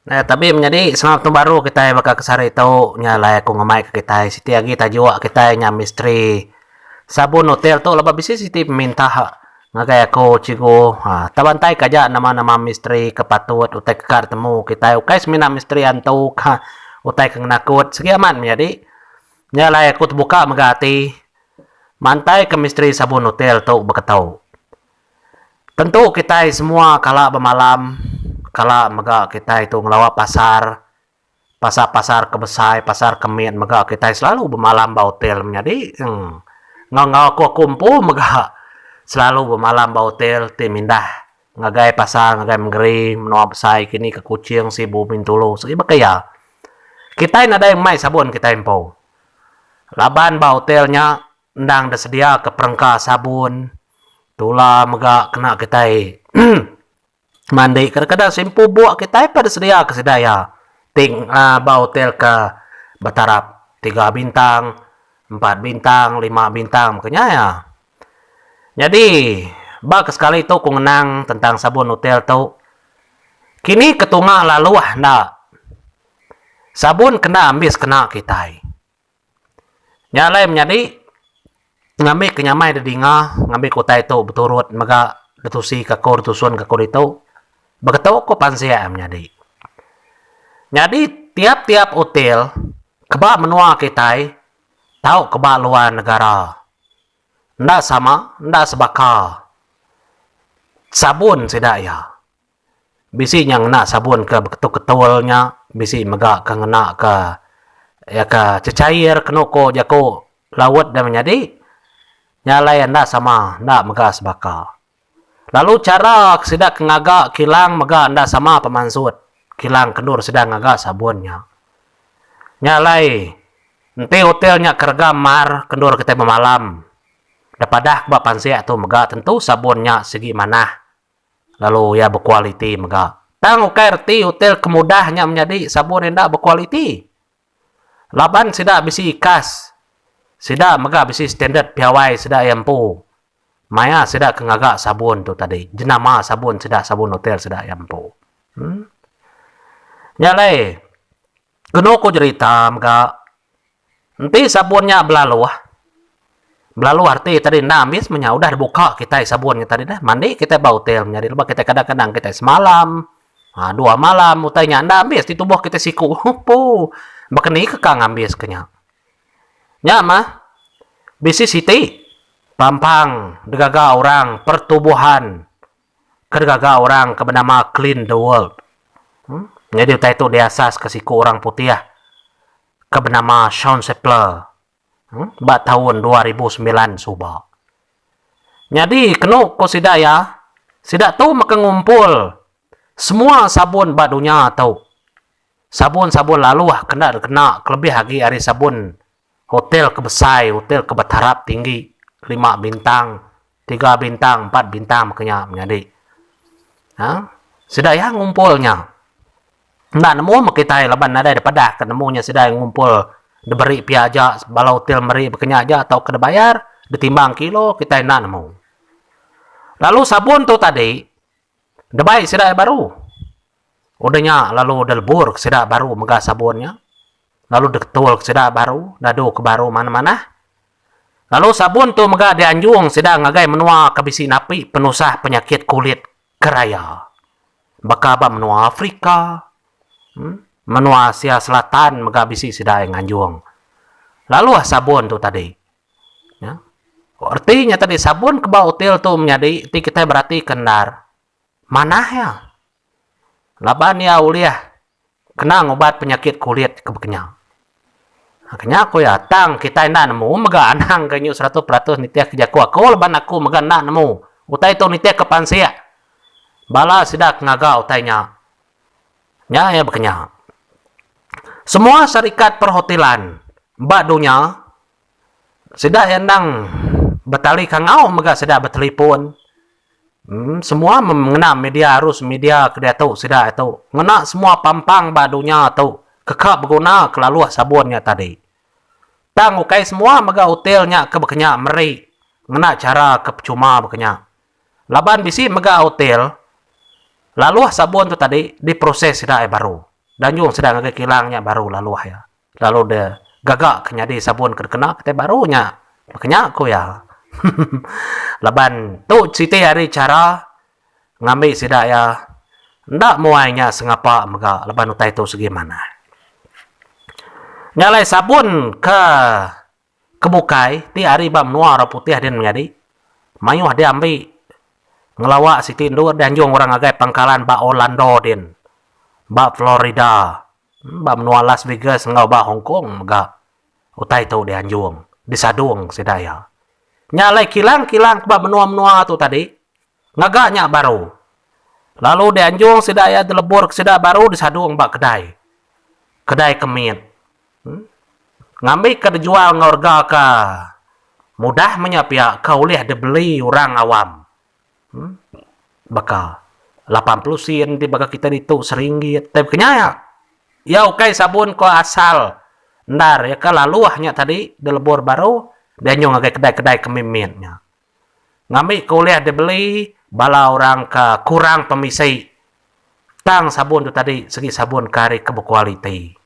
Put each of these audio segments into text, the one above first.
Nah, tabi menyadi selamat tahun baru kitai baka ke sehari tu nya alai aku ngemai ke kitai siti agi tajuk kitai nya misteri sabun hotel tu laban bisi siti peminta ngagai aku cikgu uhh tebantai ke aja nama nama misteri ke patut utai ke ka ditemu kitai ukai semina misteri antu ka utai ke ngenakut sigi amat menyadi nya alai aku tebuka mega ati mantai ke misteri sabun hotel tu beketu. Tentu kitai semua kala bemalam, kala mega kitai tu ngelawa pasar, pasar-pasar ke besai, pasar ke mit mega kitai selalu bemalam ba hotel menyadi uhh enggau enggau aku aku empu mega selalu bemalam ba hotel ti mindah ngagai pasar ngagai mengeri menua besai kini ke Kuching, Sibu, Bintulu sigi baka iya. Kitai nadai mai sabun kitai empu laban ba hotel nya Endang disediaka perengka sabun, tula mega kena kitai mandi. Kadang-kadang shampoo buk kitai pun disediaka sida iya ti ba hotel ke betarap tiga bintang, empat bintang, lima bintang meka nya iya. Nyadi ba ke sekali tu ku ngenang tentang sabun hotel tu kini ke tunga laluh enda sabun kena ambis kena kitai. Nya alai menyadi ngambi ke nyamai didinga ngambi ke utai tu beturut mega ditusi ke aku ditusun ke aku ditu beketu ku pansik menyadi. Nyadi tiap tiap hotel ke ba menua kitai tau ke ba luar negara enda sama enda sebaka sabun sida iya. Bisi nya ngena sabun ke beketul-ketul nya, bisi mega ke ngena ke iya ke cecair kenu ko jaku laut da menyadi. Nya alai enda sama enda mega sebaka. Lalu chara sida ke ngaga kilang mega enda sama pemansut kilang ke endur sida ngaga sabun nya. Nya alai enti hotel nya ke rega mar ke endur kitai bemalam da padah ke ba pansik tu mega tentu sabun nya sigi manah. Lalu iya bekualiti mega. Tang ukai reti hotel ke mudah nya menyadi sabun enda bekualiti. Laban sida bisi ikas, sida mega bisi standard piawai sida iya empu maya sida ke ngaga sabun tu tadi, jenama sabun sida sabun hotel sida iya empu. Em. Nya alai kenu ku jerita mega Enti sabun nya belaluh, belaluh arti tadi enda ambis meh nya udah dibuka kitai sabun nya tadi deh mandi kitai ba hotel nyadi lebuh kitai kadang-kadang kitai semalam uhh dua malam utai nya enda ambis ti tubuh kitai siku empu baka ni ke ka ngambis ke nya. Nya mah bisi siti pampang digaga orang pertubuhan ke digaga orang ke benama Clean The World. Nyadi utai tu diasaska siku orang putih. ke benama Sean Sepler ba taun 2009 suba. Nyadi kenu ku sida iya, sida tu mega ngumpul semua sabun ba dunya tu. Sabun-sabun laluh ke enda dikena kelebih agi ari sabun hotel ke besai, hotel ke betaraf tinggi lima bintang, tiga bintang, empat bintang meka nya menyadi. Ha sida iya ngumpul nya. Enda nemu meh kitai laban nadai da padah ke nemu nya sida ngumpul diberi pia aja bala hotel meri baka nya aja tauka dibayar ditimbang kilo kitai enda nemu. Lalu sabun tu tadi dibai sida iya baru. Udah nya lalu dilebur ke sida baru mega sabun nya lalu diketul ke sida baru dadu ke baru manah-manah. Lalu sabun tu mega dianjung sida ngagai menua ke bisi napi penusah penyakit kulit ke raya. Baka ba menua Afrika, menua Asia Selatan mega bisi sida iya nganjung. Laluh sabun tu tadi. Reti nya tadi sabun ke ba hotel tu menyadi ti kitai beratika endar manah iya. Laban iya ulih Kena ngubat penyakit kulit ke bekenya. Kenya ku iya, tang kitai enda nemu mega anang ke nyu 100% nitihka jaku aku laban aku mega enda nemu utai tu nitihka pansik bala sida ke ngaga utai nya. Nya iya bekenya. Semua syarikat perhotelan ba dunya Sida iya endang betali kangau mega sida betelipon. Semua ngena media arus media ke diatu sida tu ngena semua pampang ba dunya tu ke ka beguna ke laluh sabun nya tadi. Tang ukai semua mega hotel nya ke baka nya meri ngena chara ke pechuma baka nya. Laban bisi mega hotel laluh sabun tu tadi diproses sida iya baru. Dianjung sida ngagai kilang nya baru laluh iya. Lalu de gaga ke nyadi sabun ke dikena kitai baru nya. Baka nya ku iya. Laban tu siti ari chara ngambi sida iya enda muai nya sengapa mega laban utai tu sigi manah. Nya alai sabun ke Ke bukai ti ari ba menua orang putih din menyadi mayuh diambi ngelawa siti endur dianjung orang ngagai pangkalan ba Orlando din, ba Florida, ba menua Las Vegas enggau ba Hong Kong mega utai tu dianjung disadung sida iya. Nya alai kilang-kilang ke ba menua-menua tu tadi ngaga nya baru lalu dianjung sida iya dilebur ke sida baru disadung ba kedai, kedai ke mit. Ngambika dijual enggau rega ke mudah menya pia ke ulih dibeli orang awam. Baka 80 sen ti baka kitai ditu seringgit tai baka nya. Iya ukai sabun ke asal endar iya ke laluh nya tadi dilebur baru dianjung ngagai kedai-kedai ke mit-mit nya. Ngambika ulih dibeli bala orang ke kurang pemisi. Tang sabun tu tadi sigi sabun ke ari ke bekualiti.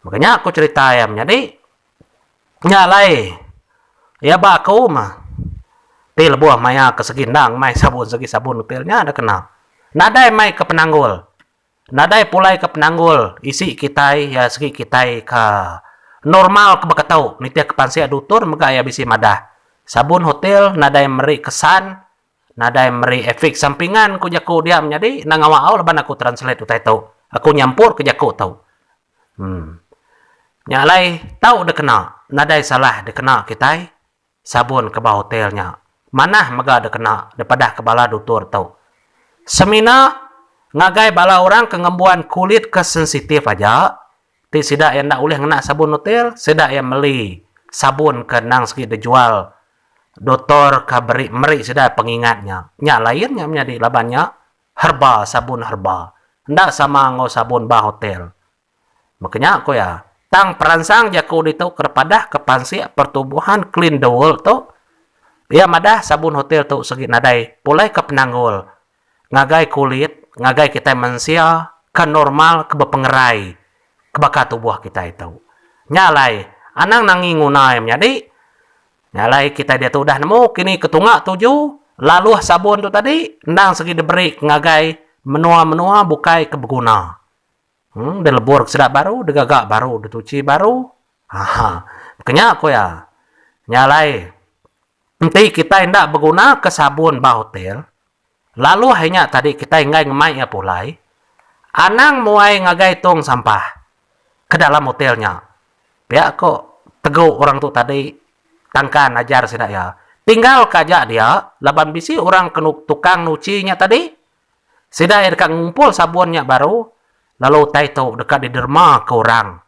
Maka nya ku cherita iya menyadi. Nya alai iya ba aku mah ti lebuh maya ke segi endang mai sabun segi sabun hotel nya da kena. Nadai mai ke penanggul. Nadai pulai ke penanggul isi kitai iya segi kitai ke normal ke baka tu nitih ke pansik dutur mega iya bisi madah sabun hotel nadai meri kesan Nadai meri efek sampingan ku jaku dia menyadi enda ngawa au laban aku translate utai tu. Aku nyampur ke jaku tu. Em. Nya alai tau dikena nadai salah dikena kitai sabun ke ba hotel nya. Manah mega dikena dipadah ke bala dutur tu. Semina ngagai bala orang ke ngembuan kulit ke sensitif aja ti sida iya enda ulih ngena sabun hotel, sida iya meli sabun ke endang sigi dijual Doktor ka beri meri sida pengingat nya. Nya lain nya menyadi laban nya herba sabun herba. Enda sama enggau sabun ba hotel. Baka nya ku iya. Tang peransang jaku ditu ke padah ke pansik Pertubuhan Clean The World tu, iya madah sabun hotel tu segi nadai pulai ke penanggul ngagai kulit ngagai kitai mensia ke normal ke bepengerai ke baka tubuh kitai tu. Nya alai anang nangi nguna iya menyadi. Nya alai kitai diatu udah nemu kini ke tunga tuju laluh sabun tu tadi endang segi diberi ngagai menua-menua bukai ke beguna. Em dilebur ke sida baru, digaga baru, dituchi baru. Haha. Baka nya ku iya. Nya alai enti kitai enda begunaka sabun ba hotel, Laluh inya tadi kitai enggai ngemai iya pulai, anang muai ngagai tong sampah ke dalam hotel nya. Pia ko tegu orang tu tadi tangkan ajar sida iya. Tinggal ka aja dia laban bisi orang ke tukang nuchi nya tadi. Sida iya deka ngumpul sabun nya baru lalu utai tu deka diderma ke orang.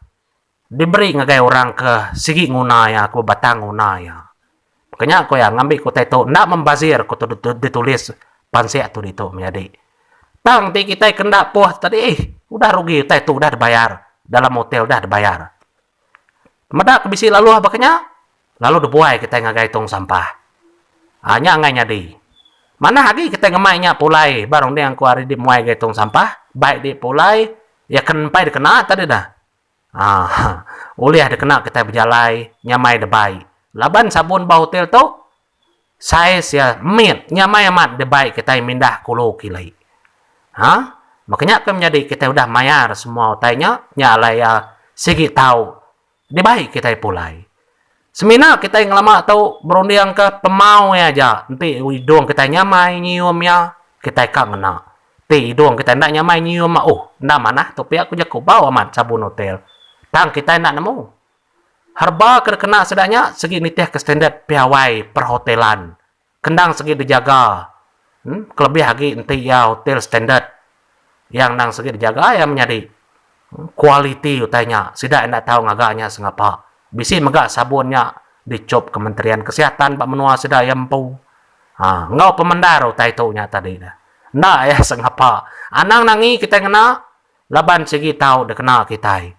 Diberi ngagai orang ke sigi nguna iya, ke bebatang nguna iya. Baka nya ku iya ngambi ku utai tu enda membazir ku ditulis pansik tu ditu menyadi. Tang ti kitai ke enda puh tadi ih udah rugi utai tu udah dibayar dalam hotel udah dibayar. Meda ke bisi laluh baka nya lalu dibuai kitai ngagai tong sampah. Aa nya enggai nyadi. Manah agi kitai ngemai nya pulai ba runding ku ari dimuai ngagai tong sampah baik di pulai iya ke empai dikena tadi dah. Haa. Ulih dikena kitai bejalai nyamai debai. Laban sabun ba hotel tu saiz iya mit nyamai amat debai kitai mindah kulu kili. Haa. Baka nya ke menyadi kitai udah mayar semua utai nya, nya alai iya sigi tau dibai kitai pulai. Semina kitai ngelama tu berundingka pemau iya aja enti idung kitai nyamai nyium iya, kitai ka ngena. Ti idung kitai enda nyamai nyium oh enda manah tu pia ku jaku bau amat sabun hotel. Tang kitai enda nemu. Herba ke dikena sida nya sigi nitihka standard piawai perhotelan. Kendang segi dijaga kelebih agi enti iya hotel standard iya endang segi dijaga iya menyadi kualiti utai nya sida enda tau ngaga nya sengapa. Bisi mega sabun nya dichop Kementerian Kesihatan ba menua sida iya empu uhh enggau pemendar utai tu nya tadi ne. Enda iya sengapa. Anang nangi kitai ngena laban sigi tau dikena kitai.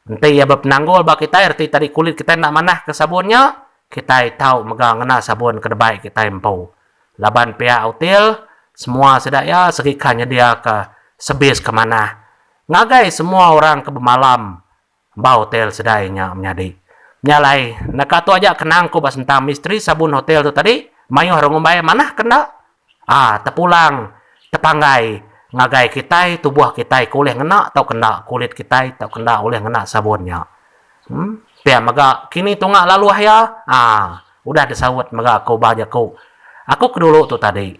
Enti iya bepenanggul ba kitai reti tadi kulit kitai enda manah ke sabun nya, kitai tau mega ngena sabun ke debai kitai empu. Laban piak hotel, semua sida iya segi ka nyediaka sebis ke manah. ngagai semua orang ke bemalam ba hotel sedai nya menyadi. Nya alai, naka tu aja kenang ku ba sentang misteri sabun hotel tu tadi, mayuh orang ngumbai manah ke enda. Aa tepulang tepanggai ngagai kitai tubuh kitai ke ulih ngena tauka enda kulit kitai tauka enda ulih ngena sabun nya. Em pia mega kini tunga laluh iya aa udah disaut mega ku bah jaku aku ke dulu tu tadi.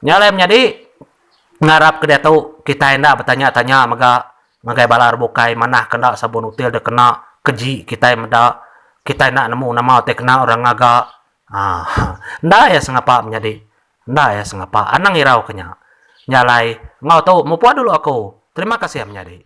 Nya alai menyadi ngarap ke diatu kitai enda betanya-tanya mega Ngagai bala ari bukai manah ke enda sabun util dek kena keji kitai meda kitai enda nemu nama utai kena orang ngaga aaa enda iya sengapa menyadi enda iya sengapa anang irau ke nya. Nya alai enggau tu mupuk dulu aku. Terima kasih menyadi.